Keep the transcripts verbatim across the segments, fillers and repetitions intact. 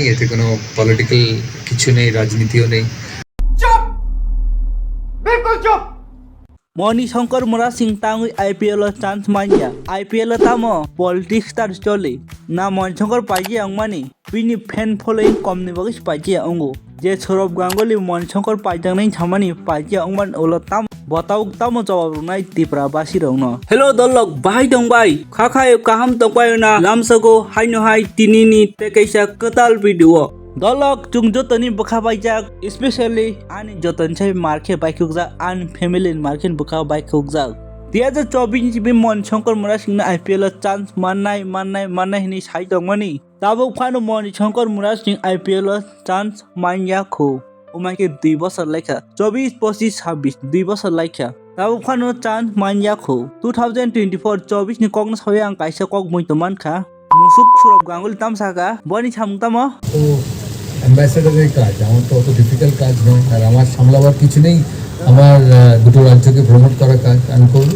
এতে কোনো পলিটিক্যাল কিছু নেই, রাজনীতিও নেই। Moni Shankar Murasing tangwi I P L o chance manya. I P L o tamo politics star choli. Na Moni Shankar paji wngmani. Bini fan following komni bagwi se paji wngo. Je Sourav Ganguly Moni Shankar paijaknai samani paji wngmani ulo tamo botau tamo jawab rwnai Tripura basi rokno. Hello dolok, bahai tong bai? Kha khayo kaham tong bai na lamsago haino hai tinini tei kaisa kwtal video. Dolok chwng jotoni bwkha baijak, especially ani jotoni sai markhe baikhukjak, ani family ni markhe bwkha baikhukjak. Dui hajar chobbish ni simi Moni Shankar Murasing no I P L o chance mannai mannai mannai hinwi sai tongmani. Tabuk phano Moni Shankar Murasing I P L o chance manya kho. Umai khe dui bosor laikha, chobbish, pochish, sabbish, dui bosor laikha. Tabuk phano chance manya kho. Two thousand twenty-four, chobbish ni kokno sawi ang kaisa kok mui tong mankha. Musuk Sourav Ganguly tam saka, boni samung tamo? তো অ্যাম্বাসেডারের কাজ, আমার তো অত ডিফিকাল্ট কাজ নয়, আর আমার সামলাবার কিছু নেই। আমার আহ, দুটো রাজ্যকে প্রমোট করার কাজ আমি করব।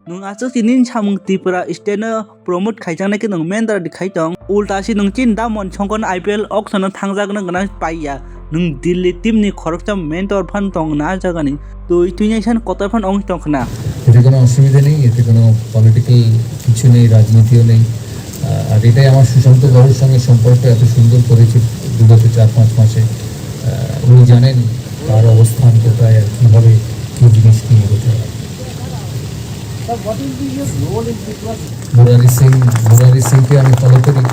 Nwng aswk si nini samung Tripura state no promote khaijaknai khe nwng mentor di khai tong. Ulta si nwng chini da Moni Shankar no I P L auction o thangjak no gwnang paiya. Nwng Delhi team ni khoroksa mentor phan tong na jagani. Twi twi nai san kotor phan ong tong khna. এতে কোনো অসুবিধা নেই, এতে কোনো পলিটিক্যাল কিছু নেই, রাজনীতিও নেই। আহ, আর এটাই আমার সুশান্ত বাবুর সঙ্গে সম্পর্ক, এত সুন্দর করেছি বিগত চার পাঁচ মাসে। আহ, উনি জানেন কার অবস্থান কোথায় আর কীভাবে কী জিনিস নিয়ে এগোতে হবে। মুরারি সিং, মুরারি সিংকে আমি ফলো করি।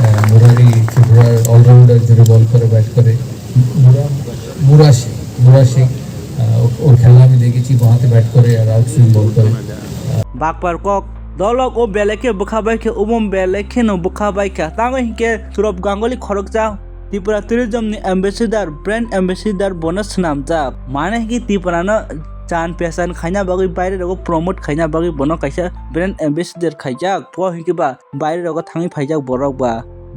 আহ, মুরারি ত্রিপুরার অলরাউন্ডার, জোরে বল করে, ব্যাট করে। মুরা মুরা সিং, মুরা সিং, আহ, ও- ওর খেলা আমি দেখেছি, বাঁ হাতে ব্যাট করে আর আউট সুইং বল করে। Bakpar kok, dolok o belai khe bwkha bai khe, obo belai khe no bwkha bai kha. Tamo hinkhe Sourav Ganguly khoroksa Tripura tourism ni ambassador, brand ambassador bono swnamjak. Mane hinkhe Tripura no chan pesan khaina bagwi, baire rogo promote khaina bagwi bono kaisa brand ambassador khaijak. Bo hinkhe ba baire rogo thangwi phaijak borok ba.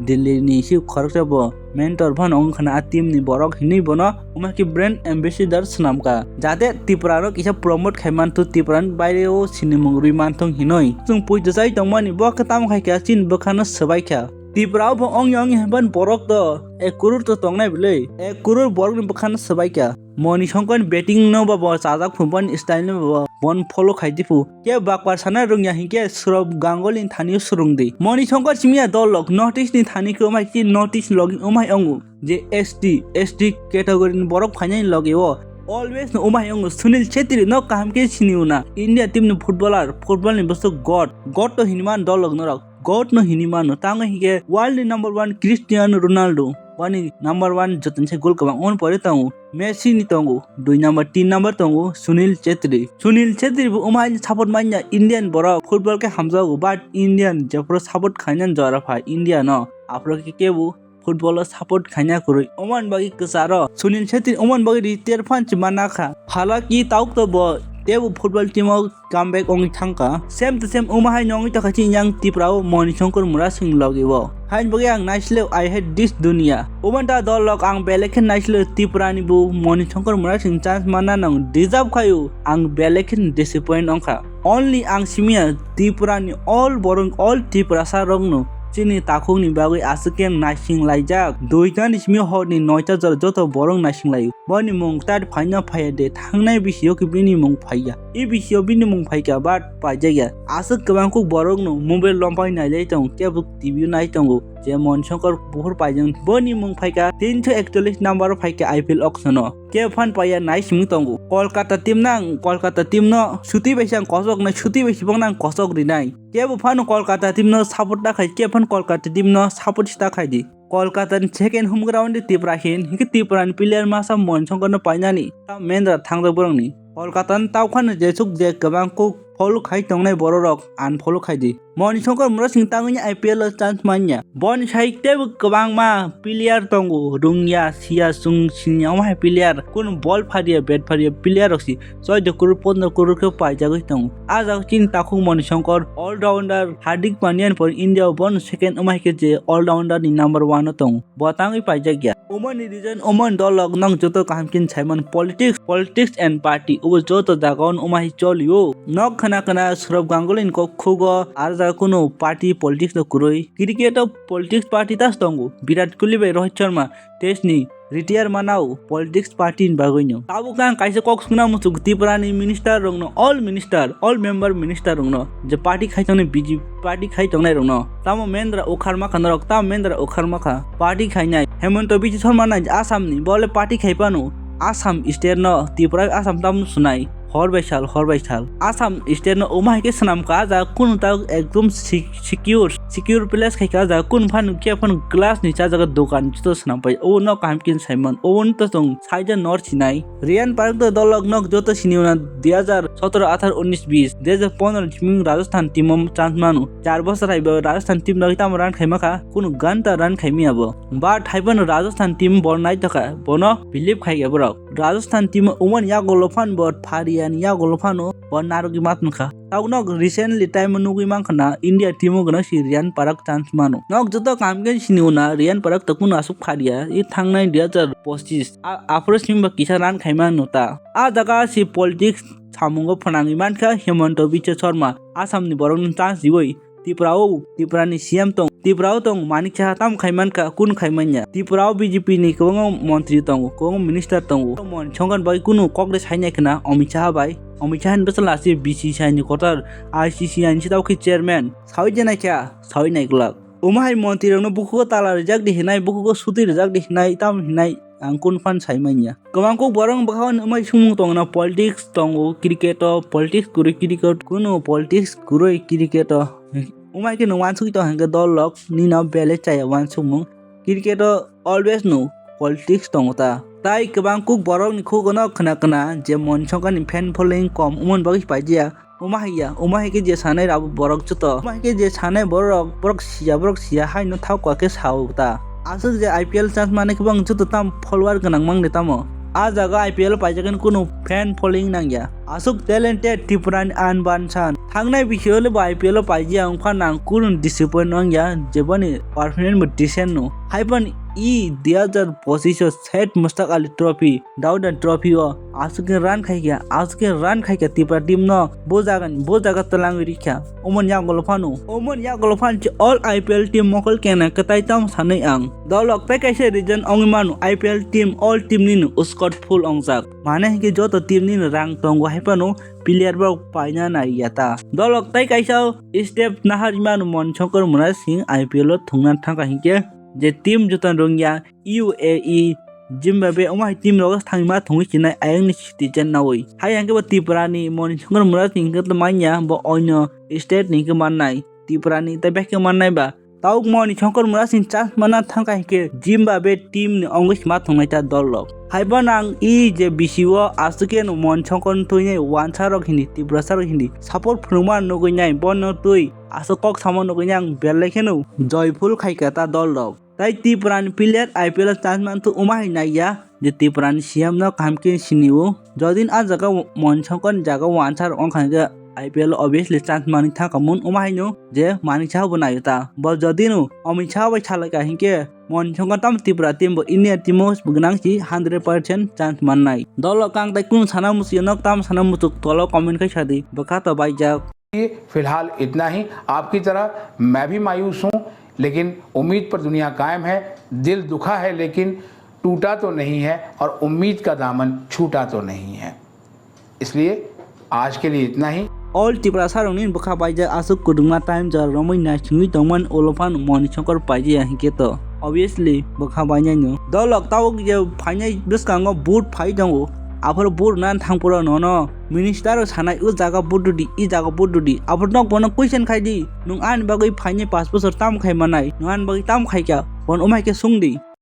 Delhi ni si khoroksa bo mentor phano wng khna a team ni borok hinwi bono wngma khe brand ambassador swnam kha, jate Tripura no kisa promote khai manthok, Tripura ni baire o sinimung rwi manthok hinwi. Chwng puitu chai tongmani bo khe tamo khai kha chini bwkha no swbai kha. Tripura o bo ong ya ong ya hwnba borok to ek kurur to tongnai bwlwi, ek kurur borok ni bwkha no swbai kha. Moni Shankar ni batting no ba bo chajak phu, boni style no ba bo, bon follow khai di phu. Kebo bakpar sana rwngya hinkhe Sourav Ganguly ni thani o swrwng di. Moni Shankar simi ya dolok North East ni thani khe umai khe North East ni logi umai ongo je S T, S T category ni borok phainai ni logi o. Always no umai ongo Sunil Chhetri no kaham khe sini una. India team ni footballer, football ni bwswk god. God to hini man dolok norok. God no hini mano. Tango hinkhe world ni number one Cristiano Ronaldo. Boni number one jotoni sai goal kwbang on pore tongo. Messi ni tongo, dui number, tin number tongo Sunil Chhetri. Sunil Chhetri bo umai support manya Indian borok football khe hamjago, but Indian jephuru support khainani jora phai India no, aphuru khe kebo football o support khaina kwrwi. Oman bagwi kwcharo Sunil Chhetri oman bagwi retire phan chima nakha. Halaki tauk to bo tebo football team o comeback wngwi thangkha. Same to same omo hai no wngwi tongkha chini yang Tripura o Moni Shankar Murasing logi o. Haini bagwi ang naisleo, I hate this dunia. Omo ta dol lok ang belai khe naisleo, Tripura ni bo Moni Shankar Murasing chance manna nang deserve khaio. Ang belai khe disappoint wngkha. Only ang simiya Tripura ni all borok, all Tiprasa rokno chini takhuk ni bagwi aswk khe naising laijak. Duita ni simi hor ni noita jora joto borok naising laio. Boni mung tat phaina phaiya de, thangnai bisio khe bini mung phaiya. E bisio bini mung phaikha, but paijakya. Aswk kwbang kuk borokno mobile lompai nailai tongo, kebo T V nai tongo. Je Moni Shankar buphur paijak, boni mung phaikha tinso ekchollish number o phaikha I P L auction o. Kebo phan paiya nai simi tongo. Kolkata team nang, Kolkata team no suti bai se ang kosok nai, suti bai se bokno ang kosok rinai. Kebo phano Kolkata team no support ta khai, kebo phano Kolkata team no support ta khai di. Kolkata ni second home ground de Tipra hin, hinkhe Tipra ni player masa Moni Shankar no painani ta mendra thangjak borok ni. Kolkata ni taukhano jesuk je kwbang kuk follow khai tongnai borok rok unfollow khai di. Moni Shankar Murasing tangwi I P L o chance manya. Boni sai tebo kwbangma player tongo, rungya, siya, chwng siniya, omo hai player, kunu ball phariya, bat phariya player rok si. Choi de kurur, pondro kurur khe paijagwi tongo. A jaga chini takhuk Moni Shankar, all-rounder Hardik Pandya ni pore India o bono second wngma hai khe je all-rounder ni number one o tongo. Bo tangwi paijakya. Omoni reason, omoni dolok nang joto kaham khe saiman politics, politics and party. Obo joto jaga o wngma hai cholio. Nok khna khna Sourav Ganguly ni kok khugo, ar Kunu party politics no kwrwi. Cricket o politics party tas tongo. Virat Kohli bai Rohit Sharma test ni retire manao politics party ni bagwi no. Tabuk ang kaisa kok sungna muchuk Tripura ni minister rok no, all minister, all member minister rok no, je party khai tongnai B J P party khai tongnai rok no. Tamo mendra ukhar makha norok, tamo mendra ukhar makha party khainai. Hemanta Biswa Sarma nai Assam ni, bole party khai pano. Assam state no, Tripura Assam tamo sunai. Hor bai sal, hor bai sal. Assam state no uma hai khe swnam ka, ja kunu ta ekdom sec-, secure, secure place khai ka, ja kun phan khe phan glass ni cha jaga dokan joto swnam pai. O no kaham kin saiman. O no to tong saija nor sinai. Riyan Parak to dolok nok joto sini una dui hajar sotoro, atharo, unis, bis. Dui hajar pondro ni siming Rajasthan team o chance manu. Char bosor hai bo Rajasthan team no tamo run khai makha. Kunu ganta run khai miya bo. But hai bono Rajasthan team bo nai tokha. Bono believe khai ya borok. Rajasthan team o umani yago lophan bo Pharia ni yago lophano bo narwgwi mat wngkha. Tabukno recently time o nugwi mankha na India team o gwnang si Riyan Parak chance mano. Nok joto kaham khe sini una Riyan Parak to kunu aswk Pharia i thangnai dui hajar pochis. A, aphuru simi ba kisa run khaima no ta. A jaga si politics samungo phnangwi mankha Himanta Biswa Sarma Assam ni borok no chance diwi. Tripura o, Tripura ni C M tong, Tripura o tong Manik Saha tam khai mankha, kun khai manya. Tripura o B J P ni kwbangma montri tongo, kwbangma minister tongo. Mon songkhan bai kunu kok de sainai khna Amit Saha bai. Amit Saha ni bwsala si B C C I ni kotor, I C C I ni sitao khe chairman. Sawi jenai kha, sawi nai glak. Omo hai montri rokno bukhugo tala rijak di hinai, bukhugo suti rijak di hinai, tam hinai. Ang kun phan sai manya. Kwbang kuk borok bwkhao wngmai sumung tongna politics tongo, cricket o politics kwrwi cricket, kunu politics kwrwi cricket o. Wngmai khe nwng uansuk tong hwnkhe dol rok nino bele chaya uansukmung. Cricket o always no politics tongo ta. Tai kwbang kuk borok ni khugo no khna khna je Mon Songkar ni fan following kom wngmani bagwi paijak. Omo hai ya, omo hai khe je sanai rabo borok joto. Omo hai khe je sanai borok, borok siya, borok siya hai no thao kwa khe sao ta. Aswk je I P L chance mane khe bang joto tam follower gwnang mang de tamo. A jaga I P L paijak khe kunu fan following nang ya. Aswk talented Tripura ni Anban San. Thangnai bisi o le bo I P L o paijak wng pha nang kunu disappoint wng ya, je boni performance bo decent no. Hai ban i dui hajar pochis o Syed Mushtaq Ali Trophy, Dauda Trophy o aswk khe run khai kha, aswk khe run khai kha Tripura team no bo jaga ni, bo jaga twlangwi rikha. Omoni yagulo phano, omoni yagulo phano all I P L team mokol kena kwtai tamo sanwi ang. Dolok tei kaisa reason wngwi mano I P L team, all team nini squad full wngjak. Mane hinkhe joto team nini rang tongo hai phano player bo paina nai ya ta. Dolok tei kaisa step naharwi mano Mon Songkar Murasing I P L o thungna thangkha hinkhe je team joto rwngya U A E, Zimbabwe, omo hai team rogo thangma thungwi chinai ayang ni citizen nawi. Hai hwnkhe bo Tripura ni Moni Songkar Murasing hwnkhe to manya bo oino state ni hwnkhe mannai. Tripura ni tei beke mannai ba. Tauk Moni Songkar Murasing chance mana thangkha hwnkhe Zimbabwe team ni ongwi sima thungnai ta dol rok. Hai bo nang i je bisi o aswk khe no Moni Songkar no twi nai wansa rok hindi Tiprasa rok hindi support phunukma nugwi nai bono twi aswk kok samo nugwi nai ang belai kheno joyful khai kha ta dol rok. Tai Tripura ni player I P L o chance man thu uma hai nai ya je Tripura ni C M no kaham khe sini o. Jodi a jaga Moni Songkar ni jaga o answer wng kha hwnkhe I P L o obviously chance manwi thangkha mun uma hai no je Manik Saha bo nai ta. Bo jodi no Amit Saha bai salai kha hinkhe Moni Songkar tam Tripura team bo India team o gwnang si hundred percent chance mannai. Dol o kang tai kunu sana musi nok tam sana muchuk tolo comment khai sadi bwkha to baijak. फिलहाल इतना ही। आपकी तरह मैं भी मायूस हूँ, लेकिन उम्मीद पर दुनिया कायम है। दिल दुखा है, लेकिन टूटा तो नहीं है और उम्मीद का दामन छूटा तो नहीं है। इसलिए आज के लिए इतना ही। All Tiprasa rokni bwkha baijak aswk kwdwkma time jora romwi naisingwi tongmani ulo phano Moni Songkar paijaya hinkhe to obviously bwkha bainaino. Dolok tabuk je phainai bwskango vote phai tongo, aphuru vote nan thangphuru nono minister rok sanai o jaga vote rwdi, i jaga vote rwdi, aphuru nok bono question khaidi, nwng ani bagwi phainai panch bochor tamo khai manai, nwng ani bagwi tamo khaikha, bono umai khe swngdi.